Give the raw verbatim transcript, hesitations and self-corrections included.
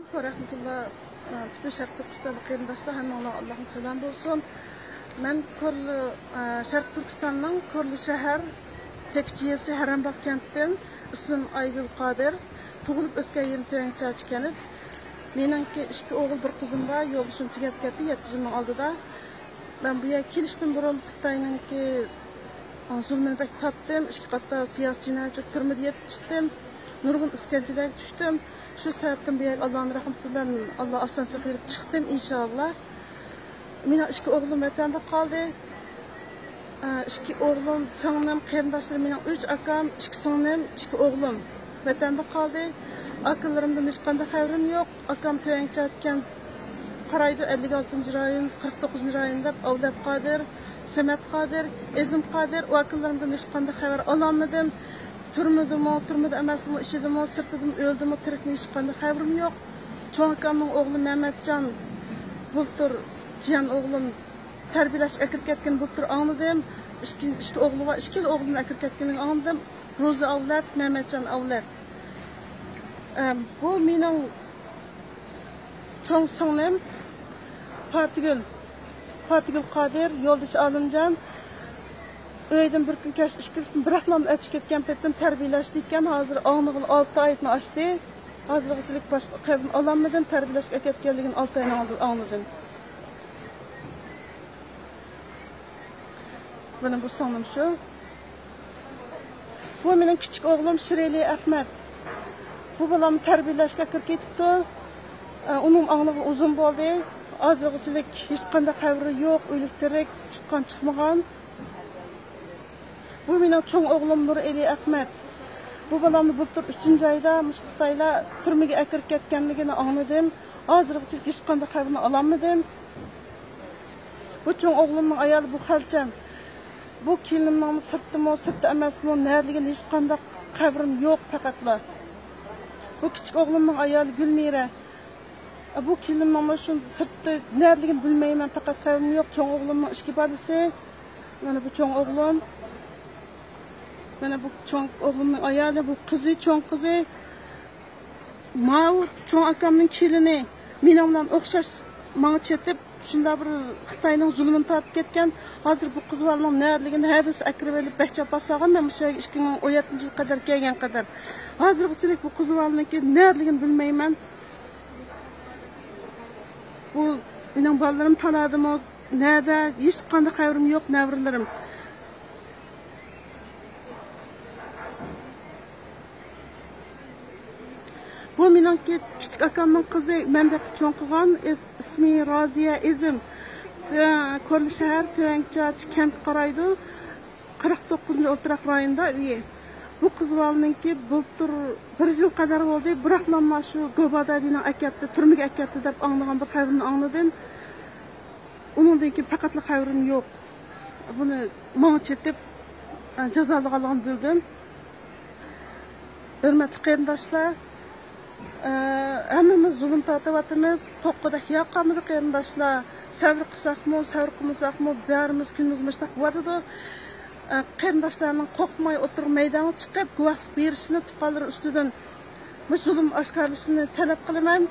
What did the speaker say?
ۋە رەھمەتۇللا. پۈتۈن شەرقىي تۈركىستانلىق قېرىنداشلار، ھەممىڭلارغا ئاللاھنىڭ سالامى بولسۇن. مەن كورلا، شەرقىي تۈركىستاننىڭ كورلا شەھەر تەكچە يېزىسى ھەرەمباغ كەنتتىن. ئىسمىم ئايگۈل قادىر. تۇغۇلۇپ ئۆسكەن يېرىم تۆۋەن چاچى كەنت. مېنىڭكى ئىككى ئوغۇل، بىر قىزىم بار. يولدىشىم تۈگەپ كەتتى يەتتە يىلنىڭ ئالدىدا. مەن بۇ يەرگە كېلىشتىن بۇرۇن خىتاينىڭكى زۇلمىنى بەك تارتتىم. ئىككى قاتار سىياسىي جىنايەتچى تۈرمىدە يېتىپ چىقتىم. نۇرغۇن ئىسكەنجىلەرگە چۈشتۈم. شۇ سەۋەبتىن بۇ يەرگە ئاللانىڭ رەھمىتى بىلەن ئاللا ئاسانچىلىق بېرىپ چىقتىم، ئىنشاللا. مېنىڭ ئىككى ئوغلۇم ۋەتەندە قالدى. ئىككى ئوغلۇم، سىڭلىم، قېرىنداشلىرىم، مېنىڭ ئۈچ ئاكام، ئىككى سىڭلىم، ئىككى ئوغلۇم ۋەتەندە قالدى. ئاكىلىرىمدىن ھېچقانداق خەۋىرىم يوق. ئاكام تۆۋەن چاچى كەنت قارايدۇ، ئەللىك ئالتىنچى رايون، قىرىق توققۇزىنچى رايون دەپ، ئەۋلەت قادىر، سەمەت قادىر، ئېزىم قادىر. ئۇ ئاكىلىرىمدىن ھېچقانداق خەۋەر ئالالمىدىم. تۈرمىدىمۇ، تۈرمىدە ئەمەسمۇ، ئىچىدىمۇ، سىرتىدىمۇ، ئۆلدىمۇ، تىرىكمۇ، ھېچقانداق خەۋىرىم يوق. چوڭ ئاكامنىڭ ئوغلى مەمەتجان بۇلتۇر، جىيەن ئوغلۇم تەربىيەلەشكە ئەكىرىپ كەتكىنىنى بۇلتۇر ئاڭلىدىم. ئىككى، ئىككى ئوغلى بار، ئىككىلا ئوغلىنى ئەكىرىپ كەتكىنىنى ئاڭلىدىم. روزى ئەۋلەت، مەمەتجان ئەۋلەت. ئەم، بۇ مېنىڭ چوڭ سىڭلىم پاتىگۈل، پاتىگۈل قادىر، يولدىشى ئالىمجان. ئۆيدىن بىر كۈن كەچ ئىككىلىسىنى بىراقلا ئەچىپ كەتكەن پېتىم تەربىيەلەشتى ئىكەن. ھازىر ئاڭلىغىلى ئالتە ئاينى ئاشتى. ھازىرغىچىلىك باشقا خەۋىرىنى ئالالمىدىم. تەربىيەلەشكە ئەكەتكەنلىكىنى ئالتە ئاينىڭ ئالدىدا ئاڭلىدىم. مانا بۇ سىڭلىم شۇ. بۇ مېنىڭ كىچىك ئوغلۇم شىرئېلى ئەخمەت. بۇ بالام تەربىيەلەشكە كىرىپ كېتىپتۇ. ئۇنىڭ ئاڭلىغىلى ئۇزۇن بولدى. ھازىرغىچىلىك ھېچقانداق خەۋىرى يوق، ئۆلۈك تىرىك، چىققان چىقمىغان. بۇ مېنىڭ چوڭ ئوغلۇم نۇرئېلى ئەخمەت. بۇ بالامنى بۇلتۇر ئۈچىنچى ئايدا مۇشۇ خىتايلار تۈرمىگە ئەكىرىپ كەتكەنلىكىنى ئاڭلىدىم. ھازىرغىچە ھېچقانداق خەۋىرىنى ئالالمىدىم. بۇ چوڭ ئوغلۇمنىڭ ئايالى بۇ خەلچەم. بۇ كېلىنىمنىڭمۇ سىرتتىمۇ، سىرتتا ئەمەسمۇ، نەدىلىكىنى ھېچقانداق خەۋىرىم يوق پەقەتلا. بۇ كىچىك ئوغلۇمنىڭ ئايالى گۈلمىرە. بۇ كېلىنىمنىڭمۇ شۇ سىرتتا نەدىلىكىنى بىلمەيمەن، پەقەت خەۋىرىم يوق. چوڭ ئوغلۇمنىڭ ئىككى بالىسى. مانا بۇ چوڭ ئوغلۇم. مانا بۇ چوڭ ئوغلۇمنىڭ ئايالى، بۇ قىزى، چوڭ قىزى. ماۋۇ چوڭ ئاكامنىڭ كېلىنى مېنىڭ بىلەن ئوخشاش ماڭا چېتىپ، شۇنداق بىر خىتاينىڭ زۇلمىنى تارتىپ كەتكەن. ھازىر بۇ قىز بالىنىڭ نەدىلىكىنى ھەدىسى ئەكىرىۋېلىپ بەك جاپا سالغان. مەن مۇشۇ يەرگە ئىككى مىڭ ئون يەتتىنچى يىلغا قەدەر كەلگەن قەدەر. ھازىرغىچىلىك بۇ قىز بالىنىڭكى نەدىلىكىنى بىلمەيمەن. بۇ مېنىڭ بالىلىرىم تالادىمۇ، نەدە، ھېچقانداق خەۋىرىم يوق، نەۋرىلىرىم. بۇ مېنىڭكى كىچىك ئاكامنىڭ قىزى، مەن بېقىپ چوڭ قىلغان، ئىس-، ئىسمى رازىيە ئېزىم. تۆ-، كورلا شەھەر، تۆۋەن چاچى كەنت قارايدۇ. قىرىق توققۇزىنچى ئولتۇراق رايوندا ئۆيى. بۇ قىز بالىنىڭكى بۇلتۇر بىر يىل قەدەر بولدى، بىراقلا مانا شۇ گوبادادىنىڭ ئەكەتتى، تۈرمىگە ئەكەتتى دەپ ئاڭلىغان بىر خەۋىرىنى ئاڭلىدىم. ئۇنىڭدىن كېيىن پەقەتلا خەۋىرىم يوق. بۇنى ماڭا چېتىپ، ئە، جازالىغانلىقىنى بىلدىم. ھۆرمەتلىك قېرىنداشلار، ئە، ھەممىمىز زۇلۇم تارتىۋاتىمىز. قورققۇدەك يەر قالمىدى، قېرىنداشلار. سەۋر قىلساقمۇ، سەۋر قىلمىساقمۇ، بارىمىز كۈنىمىز مۇشۇنداق بولۇۋاتىدۇ. ئە، قېرىنداشلارنىڭ قورقماي ئوتتۇرىغا مەيدانغا چىقىپ، گۇۋاھلىق بېرىشىنى تۇغقانلىرى ئۈستىدىن مۇشۇ زۇلۇم ئاشكارىلىشىنى تەلەپ قىلىمەن.